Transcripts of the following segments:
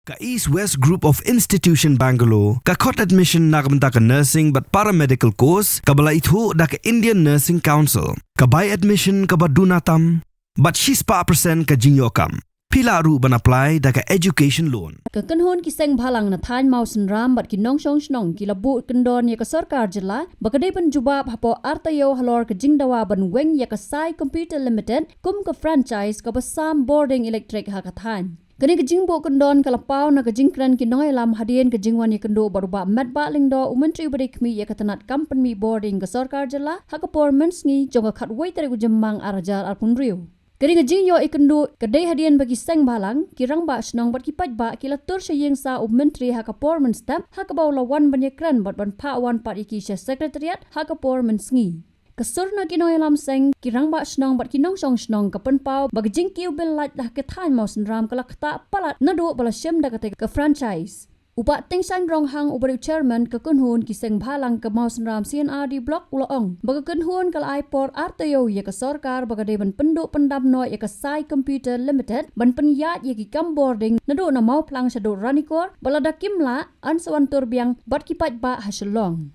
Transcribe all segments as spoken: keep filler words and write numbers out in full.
Ka East West Group of Institution Bangalore ka khot admission na ka bynta ka nursing bad paramedical course kaba la ithuh da ka Indian Nursing Council. Ka bai admission kaba duna tam bad shispah percent ka jingïoh kam. Phi lah ruh ban apply da ka education loan. Ka kynhun ki seng bhalang na thaiñ Mawsynram bad ki nongshong shnong ki la buh kyndon ïa ka sorkar jylla ba ka dei ban jubab hapoh ar taïew halor ka jingdawa ban weng ïa ka Sai Computer Limited kum ka franchise kaba sam bording electric ha ka thaiñ. Kane ka jingbuh kyndon ka la paw na ka jingkren ki nongïalam hadien ka jingwan ïakynduh bad u Bah Metbah Lyngdoh, u Myntri uba dei khmih ïa ka tnat kam pynmih bording ka sorkar jylla, ha ka por mynsngi jong ka khatwei tarik u Jymmang ar hajar arphew hynriew. Kane ka jingïoh ïakynduh ka dei hadien ba ki seng bhalang, ki rangbah shnong bad ki paidbah ki la tur sha ïing sah u Myntri ha ka por mynstep, ha kaba u la wan ban ïakren bad ban phah wan pat ïa ki sha Secretariat ha ka por mynsngi. Ka sur na ki nongïalam seng, ki rangbah shnong bad ki nongshong shnong ka pynpaw ba ka jingkiew bill light ha ka thaiñ Mawsynram ka la ktah palat naduh ba la shim da kata ka franchise. U Bah Tyngshaiñ Ronghang uba dei u chairman ka kynhun ki seng bhalang ka Mawsynram C&RD Block u la ong ba ka kynhun ka la ai por ar taïew ïa ka sorkar ba ka dei ban pynduh pyndam noh ïa ka Sai Computer Limited ban pynïaid ïa ki kam bording naduh na Mawphlang shaduh Ranikor, bad lada kim lah, yn sa wan tur biang bad ki paidbah ha Shillong.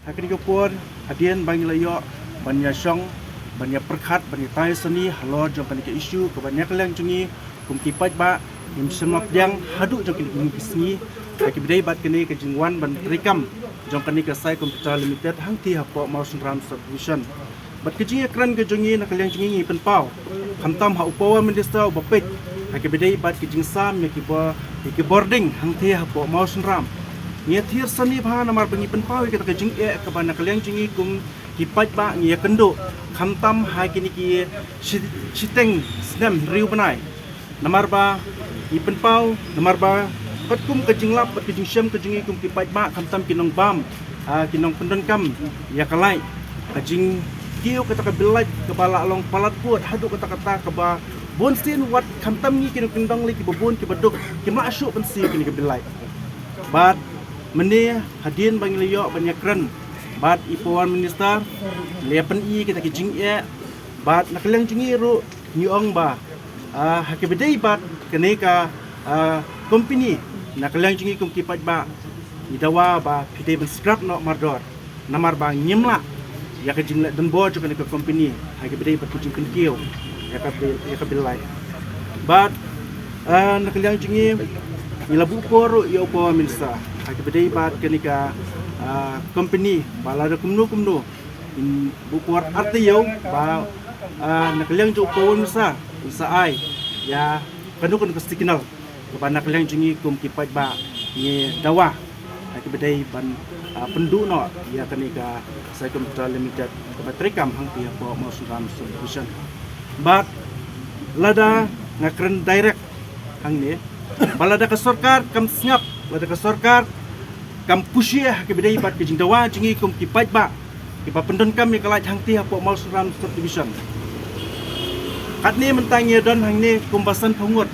Ha kane ka por, hadien ba ngi la ïoh ban ïashong, ban ïapyrkhat, ban ïatai sani halor jong kane ka issue kaba na ka liang jong ngi kum ki paidbah ngim shym la pdiang haduh jong kine ki sngi, ha kaba ïadei bad kane ka jingwan ban treikam jong kane ka Sai Computer Limited hangtei hapoh Mawsynram Subdivision. Bad ka jingïakren ka jong ngi na ka liang jong ngi ngi pynpaw, khamtam ha u Power Minister uba peit ha kaba ïadei bad ka jingsam ïa ki bo-, ïa ki bording hangtei hapoh Mawsynram. Ngi ïathir sani bha namar ba ngi pynpaw ïa kata ka jingeh kaba na ka liang jong ngi kum ki paidbah ngi ïakynduh, khamtam ha kine ki shi-, shiteng snem hynriew bnai. Namar ba ngi pynpaw, namar ba katkum ka jinglap bad ka jingshem ka jong ngi kum ki paidbah, khamtam ki nongbam, ah, ki nongpyndonkam ïa ka light, ka jingkiew kata ka bill light kaba la long palat bud haduh katta katta, kaba bun sien wat khamtam ngi ki nongkyndong lei kiba bun kiba duk kim lah shuh ban siew kine ka bill light. Bad mynne hadien ba ngi la ïoh ban ïakren bad i Power Minister, la ïapyni kita ki jingeh, bad na ka liang jong ngi ruh ngi ong ba, ah, ha kaba ïadei bad kane ka, ah, company, na ka liang jong ngi kum ki paidbah ngi dawa ba phi dei ban scrap noh mardor, namar ba ngim lah ïa ka jingleh donbor jong kane ka company ha kaba ïadei bad ka jingpynkiew ïa ka bill, ïa ka bill light. Bad, ah, na ka liang jong ngi ngi la buh por ruh ïa u Power Minister ha kaba ïadei bad kane ka, ah, company ba lada kumno kumno ngin buh por ar taïew ba, ah, na ka liang jong u Power Minister un sa ai ïa kano kano ka signal kaba na ka liang jong ngi kum ki paidbah ngi dawa ha kaba ïadei ban, ah, pynduh noh ïa kane ka Sai Computer Limited kaba treikam hangtei hapoh Mawsynram Subdivision. Bad lada nga kren direct hangne, ba lada ka sorkar kam sngap, lada ka sorkar kam pyrshah ha kaba ïadei bad ka jingdawa jong ngi kum ki paidbah kiba pyndonkam ïa ka light hangtei hapoh Mawsynram Subdivision. Katne mynta ngi don hangne kumba sanphew ngut.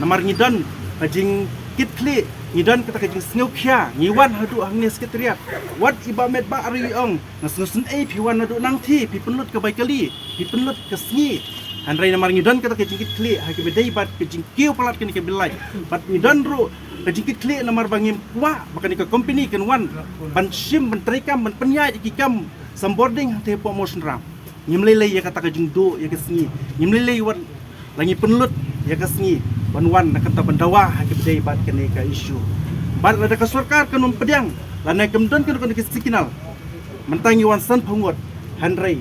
Namar ngi don ka jingkitkhlieh, ngi don kata ka jingsngewkhia, ngi wan haduh hangne Secretariat. Wat i Bah Metbah ruh i ong, nga sngewsynei phi wan haduh nangtei, phi pynlut ka bai kali, phi pynlut ka sngi. Hynrei namar ngi don kata ka jingkitkhlieh ha kaba ïadei bad ka jingkiew palat kane ka bill light, bad ngi don ruh ka jingkitkhlieh namar ba ngim kwah ba kane ka company kan wan ban shim, ban treikam, ban pynïaid ïa ki kam sam bording hangtei hapoh Mawsynram. Ngim lei lei ïa kata ka jingduh ïa ka sngi, ngim lei lei wat la ngi pynlut ïa ka sngi ban wan na kata ban dawa ha kaba ïadei bad kane ka issue. Bad lada ka sorkar kan ym pdiang, lane kam don kano kano ka signal, mynta ngi wan sanphew ngut, hynrei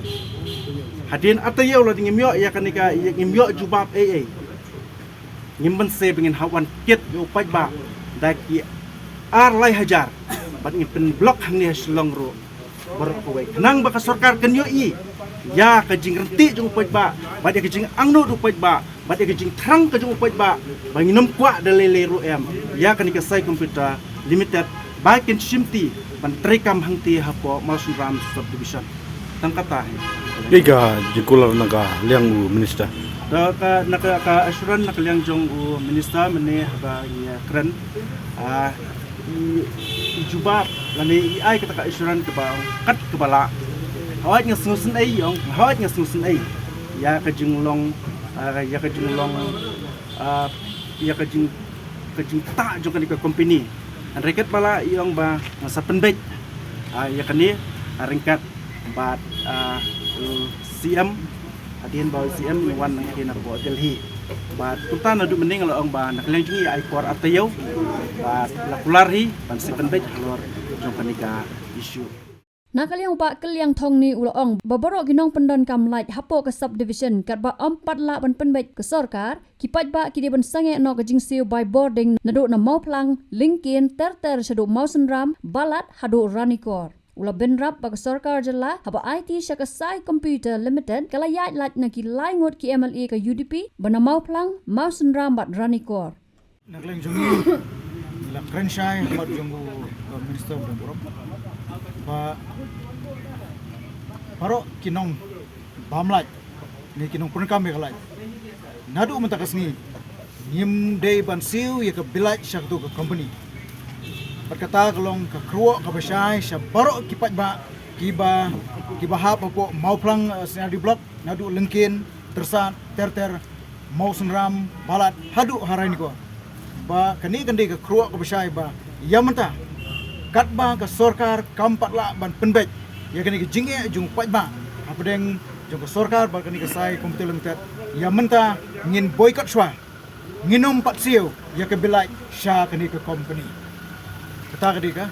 hadien ar taïew lada ngim ïoh ïa kane ka, ïa ngim ïoh jubab ei ei, ngim banse ba ngin hap wan kit ïa u paidbah da ki ar lai hajar, bad ngin pynblock hangne ha Shillong ruh baroh kawei. Khnang ba ka sorkar kan ïohi ïa ka jingryntih jong u paidbah, bad ïa ka jingangnud u paidbah, bad ïa ka jingthrang ka jong u paidbah, ba ngin ym kwah da lei lei ruh em ïa kane ka Sai Computer Limited ba kin shimti ban treikam hangtei hapoh Mawsynram Subdivision. Tang kata hi. Ïa ka jingkular na ka liang u minister. Da ka, na ka, ka assurance na ka liang jong u minister mynne haba ngi kren, ah, i, i jubab lane i ai kata ka assurance kaba kat kaba lah. Hooid nga sngewsynei, ong, hooid nga sngewsynei ïa ka jinglong, ah, ïa ka jinglong, ah, ïa ka jing ka jingtah jong kane ka company. Hynrei katba lah i ong ba nga sa pynbeit, ah, ïa kane, ah, ryngkat bad, ah, u C M, hadien ba u C M u wan nangta napoh Delhi. Bad kumta naduh mynne nga la ong ba na ka liang jong ngi ai por ar taïew bad la kular hi ban sa pynbeit halor jong kane ka issue. Na ka liang u Bah Kylliang Thongni u la ong ba baroh ki nongpyndonkam light hapoh ka subdivision katba ym pat lah ban pynbeit ka sorkar, ki paidbah ki dei ban sangeh noh ka jingsiew bai bording naduh na Mawphlang, Lyngkien, ter ter shaduh Mawsynram, Balat haduh Ranikor. U la bynrap ba ka sorkar jylla haba aiti sha ka Sai Computer Limited ka la ïaid light na ki lai ngut ki M L A ka U D P ba na Mawphlang, Mawsynram bad Ranikor. Na ka liang jong ngi, ngi la kren shai ha khmat jong u, uh, Minister ba dang burom ba baroh ki nongbam light ne ki nongpyndonkam ïa ka light, naduh mynta ka sngi ngim dei ban siew ïa ka bill light sha katu ka company. Bad kata ka long ka kyrwoh kaba shai sha baroh ki paidbah kiba, kiba hap hapoh Mawphlang, uh, C R D Block, naduh Lyngkien, Tyrsad, ter ter, Mawsynram, Balat haduh ha Ranikor. Ba kane kan dei ka kyrwoh kaba shai ba ïa mynta katba ka sorkar kam pat lah ban pynbeit ïa kane ka jingeh jong u paidbah hapdeng jong ka sorkar bad kane ka Sai Computer Limited, ïa mynta ngin boycott shuwa. Ngin ym pat siew ïa ka bill light sha kane ka company. Kata ka dei ka,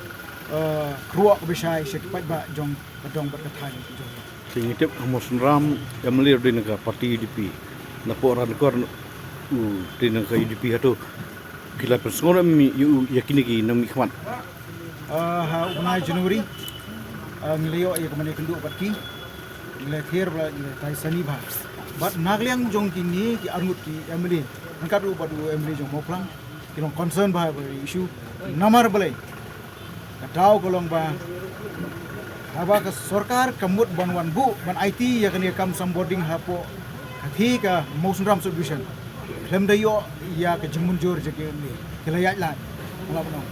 eh, kyrwoh kaba shai sha ki paidbah jong ka dong bad ka thaiñ jong ngi. Te ngi tip ha Mawsynram M L A u dei na ka party U D P. Napoh Ranikor u dei na ka U D P hato ki la pynsngew ïa u ïa kine ki nongmihkhmat? Ah, ha u bnai January, ah, ngi la ïoh ïa ka mane kynduh bad ki. Ngi la thied bad ngi la tai sani bha. Bad na ka liang jong kine ki arngut ki M L A, ryngkat ruh bad u M L A jong Mawphlang, ki long concern bha bad issue. Namar balei? Ka daw ka long ba haba ka sorkar ka mut ban wan buh ban aiti ïa kane ka kam saiñ bording hapoh ka thaiñ ka Mawsynram subdivision, khlem da ïoh ïa ka jingmynjur jong ki M L A, ki la ïaid light. Nga la ban ong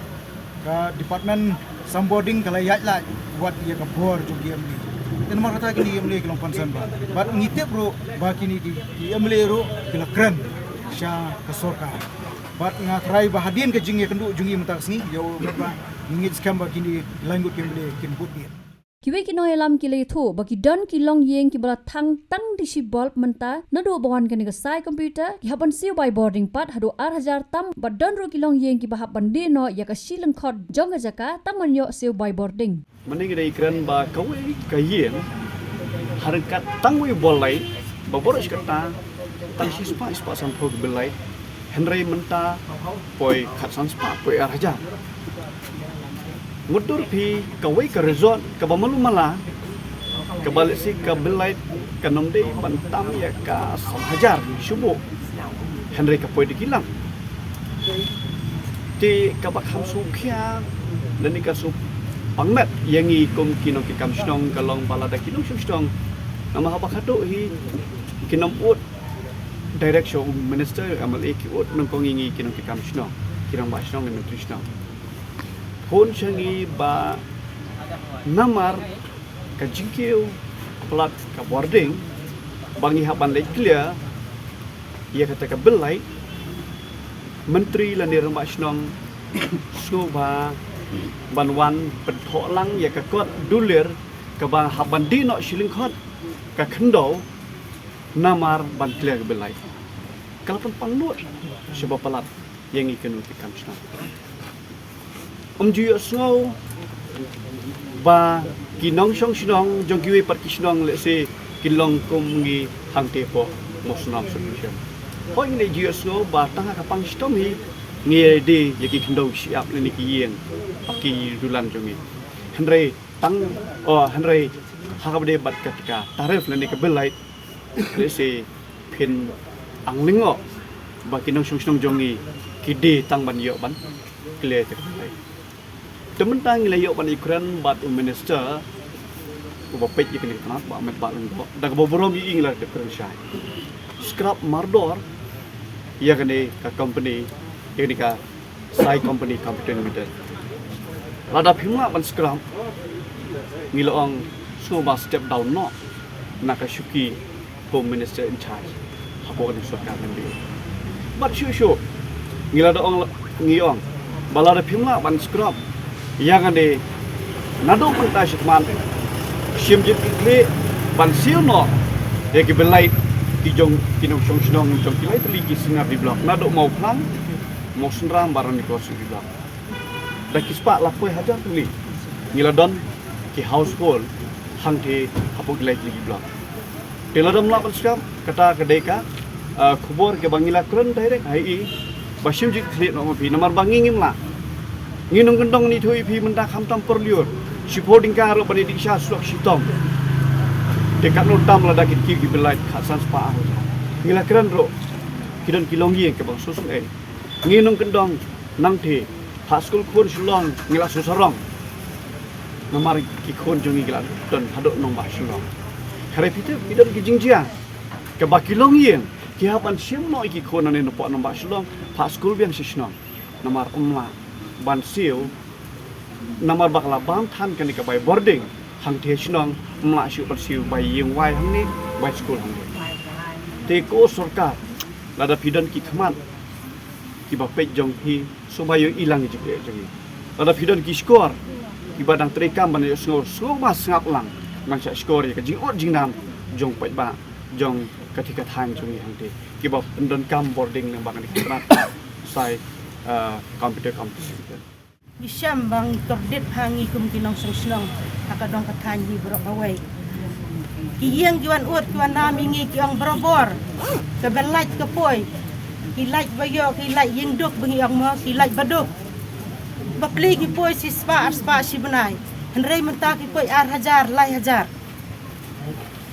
ka department saiñ bording ka la ïaid light wat ïa ka bor jong ki M L A. Te namar kata kine ki M L A ki long concern bha. Bad ngi tip ruh ba kine ki, ki M L A ruh ki la kren sha ka sorkar. Bad nga tharai ba hadien ka jingïakynduh jong ngi mynta ka sngi, ïa u met ba ngi ngeit skhem ba kine ki lai ngut ki M L A kin bud biang. Kiwei ki nongïalam ki la ïathuh ba ki don ki longïing kiba la thang tang da shi bulb mynta naduh ba wan kane ka Sai Computer, ki hap ban siew bai bording pat haduh ar hajar tam, bad don ruh ki longïing kiba hap ban die noh ïa ka shi lyngkhot jong ka jaka tang ban ïoh siew bai bording. Mynne ngi dei kren ba kawei ka ïing ha ryngkat tang wei u ball light ba baroh shi katta tang shispah, shispah sanphew ki bill light, hynrei mynta poi khatsan spah, poi ar hajar. Mutdur phi kawei ka resort kaba malu mala, kaba lehse ka bill light kan ym dei ban tam ïa ka san hajar shuh buh, hynrei ka poi da ki lam. Te kaba kham sngewkhia lane ka sngewpang met ïa ngi kum ki nongkitkam shnong ka long ba lada ki nongshong shnong, namar haba khadduh hi kin ym ud direct sha u minister, M L A, ki ud nyngkong ïa ngi ki nongkitkam shnong, ki rangbah shnong ne myntri shnong. Phone sha ngi ba namar ka jingkiew palat ka bording ba ngi hap ban leit clear ïa kata ka bill light, myntri lane rangbah shnong sngewbha ban wan pynthoh lang ïa ka kot dulir kaba hap ban die noh shi lyngkhot ka khyndew namar ban clear ka bill light. Ka la pynpang nud shibun palat ïa ngi ki nongkitkam shnong. Ym ju ïohsngew ba ki nongshong shnong jong kiwei pat ki shnong lehse kin long kum ngi hangtei hapoh Mawsynram subdivision. Hooid, ngi ju ïohsngew ba tang ha ka pang shitom hi ngi ïa die ïa ki khyndew ki shyiap lane ki ïing ba ki dulan jong ngi. Hynrei tang, oh, hynrei ha kaba ïadei bad kata ka tariff lane ka bill light, lehse phin ang lyngngoh ba ki nongshong shnong jong ngi ki die tang ban ïoh ban clear ïa ka bill light. Te mynta ngi la ïoh ban ïakren bad u minister uba peit ïa kane ka tnat, Bah Metbah Lyngdoh, da kaba burom ïa ngi la ïakren shai. Scrap mardor ïa kane ka company, ïa kane ka Sai Company Company Limited. Lada phim lah ban scrap, ngi la ong sngewbha step down noh na ka shuki Home Minister in charge hapoh ka sorkar N D A. Bad shuh shuh ngi la da ong la, Ngi ong ba lada phim lah ban scrub ïa kane, naduh mynta shakhmat, shim jingkitkhlieh ban siew noh ïa ki byllait ki jong ki nongshong shnong jong ki lai tylli ki Syngkdei Block, naduh Mawphlang, Mawsynram bad Ranikor Syngkdei Block. Da ki spah la poi hajar tylli ngi la don ki household hangtei hapoh ki lai tylli ki block. Te lada ym lah ban scrub, kata ka dei ka, ah, khubor kaba ngi la kren direct ha i ba shim jingkitkhlieh noh ma phi, namar ba ngi ngim lah. Ngi nongkyndong ngi ïathuh ïa phi mynta khamtam por lyiur, shiphew tyngka ruh ban ïadih sha surok shitom. Te katno tam lada ki kiew ki byllait khatsan spah ar hajar. Ngi la kren ruh, ki don ki longïing kiba sngewsynei. Ngi nongkyndong nangtei ha skul khun Shillong ngi la shu sarong. Namar ki khun jong ngi ki la don haduh nongbah Shillong. Hynrei phi tip ki don ki jingjia kaba ki longïing ki hap ban shim noh ïa ki khun nangne napoh nongbah Shillong ha skul biang sha shnong. Namar ym lah ban siew, namar ba ka la bam than kane ka bai boarding hangtei shnong, ym lah shuh ban siew bai ïing wai hangne, bai skul hangne. Te ko sorkar, lada phi don ki khmat kiba peit jong phi, sngewbha ïohi lang ïa jingpeit jong ngi. Lada phi don ki shkor kiba dang treikam ban ïohsngew, sngewbha sngap lang ban shah shkor ïa ka jingud jingnam jong paidbah jong ka thikna thaiñ jong ngi hangtei, kiba pyndonkam boarding lyngba kane ka tnat Sai, eh, Computer Competition. Ngi shem ba ngi kordit ha ngi kum ki nongshong shnong ha ka dong ka thaiñ hi baroh kawei. Ki ïing ki wan ud ki wan nam ïa ngi ki ong barabor ka byllait ka poi. Ki lait ba ïoh, ki lait ïing duk ba ngi ong mo, ki lait ba duk. Bapli ki poi shi spah ar spah shi bnai. Hynrei mynta ki poi ar hajar, lai hajar.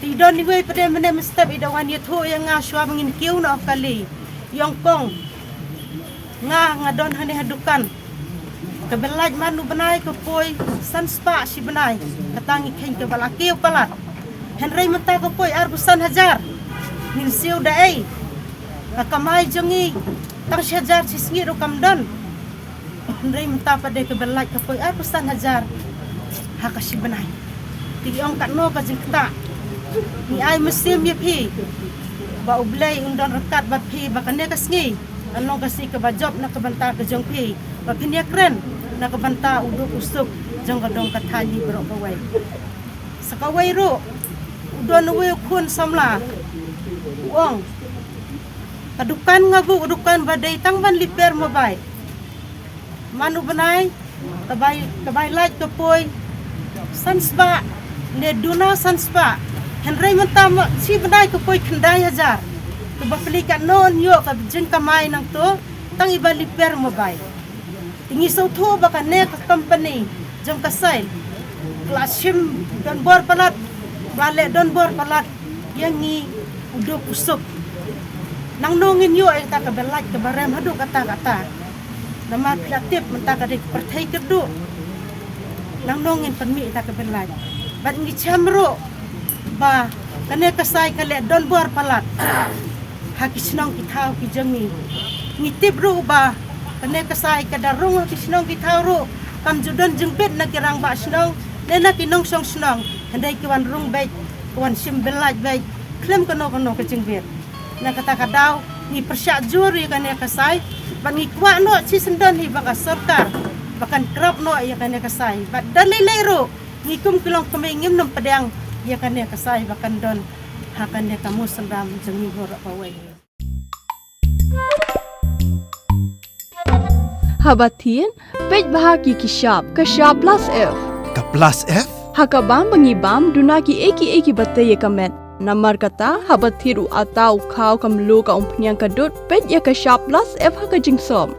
Te i don iwei pat de mynne mynstep i da wan ïathuh ïa nga shuwa ba ngin kiew noh kali. I ong kong, nga nga don hangne ha dukan. Ka byllait man u bnai ka poi san spah shi bnai. Kata ngi kheiñ kaba la kiew palat. Hynrei mynta ka poi arphew san hajar. Ngin siew da ei? Ka kamai jong ngi tang shi hajar shi sngi ruh kam don. Hynrei mynta pat de ka byllait ka poi arphew san hajar ha ka shi bnai. Te i ong katno ka jingktah. Ngi ai mynsiem ïa phi ba U Blei un don ryngkat bad phi ba kane ka sngi kan long ka sngi kaba jop na ka bynta ka jong phi, ba phin ïakren na ka bynta u duk u suk jong ka dong ka thaiñ hi baroh kawei. Sa kawei ruh, u don uwei u khun samla u ong, ka dukan nga buh ka dukan ba dei tang ban lip per mobile. Man u bnai ka bai, ka bai lait ka poi san spah ne duna san spah. Hynrei mynta ma shi bnai ka poi khyndai hajar. Kaba plie katno yn ïoh ka jingkamai nangto tang i ba lip per mobile. Te ngi sngewthuh ba kane ka company jong ka Sai ka la shim donbor palat, ka la leh donbor palat ïa ngi u duk u suk. Nangno ngin ïoh ïa kata ka byllait kaba rem haduh katta katta? Namar phi la tip mynta ka dei ka pyrthei kyrduh. Nangno ngin pynmih ïa kata ka byllait? Bad ngi shem ruh ba kane ka Sai ka leh donbor palat ha ki shnong ki thaw ki jong ngi. Ngi tip ruh ba kane ka Sai ka da rung ha ki shnong ki thaw ruh, kam ju don jingbit na ki rangbah shnong ne na ki nongshong shnong, hynrei ki wan rung beit, ki wan shim byllait beit khlem kano kano ka jingbit. Na kata ka daw ngi pyrshah jur ïa kane ka Sai bad ngi kwah noh shisyndon hi ba ka sorkar ba kan krap noh ïa kane ka Sai. Bad da lei lei ruh ngi kum ki longkmie ngim nym pdiang ïa kane ka Sai ba kan don ha kane ka Mawsynram jong ngi baroh kawei. Haba thied, peit bha ki ki shap, ka shap plus F. Ka plus F? Ha ka bam ba ngi bam, duna ki ei ki ei kiba tei ïa ka met. Namar kata, haba thied u ata, u khaw, ka mluh, ka umphniang, ka dud, peit ïa ka shap plus F ha ka jingsop.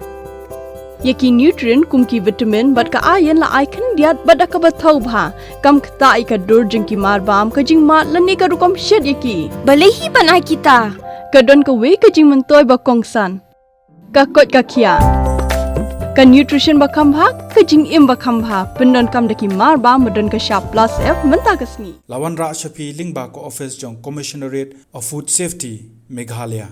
Ïa ki nutrient kum ki vitamin bad ka iron la ai khyndiat bad da kaba thaw bha. Kam ktah ïa ka dur jong ki mar bam, ka jingmad lane ka rukom shet ïa ki. Balei hi ban ai kita? Ka don kawei ka jingmyntoi ba kongsan. Ka koit ka khiah. Ka nutrition ba kham bha, ka jingim ba kham bha. Pyndonkam da ki mar bam ba don ka shap plus F mynta ka sngi. La wanrah sha phi lyngba ka office jong Commissionerate of Food Safety, Meghalaya.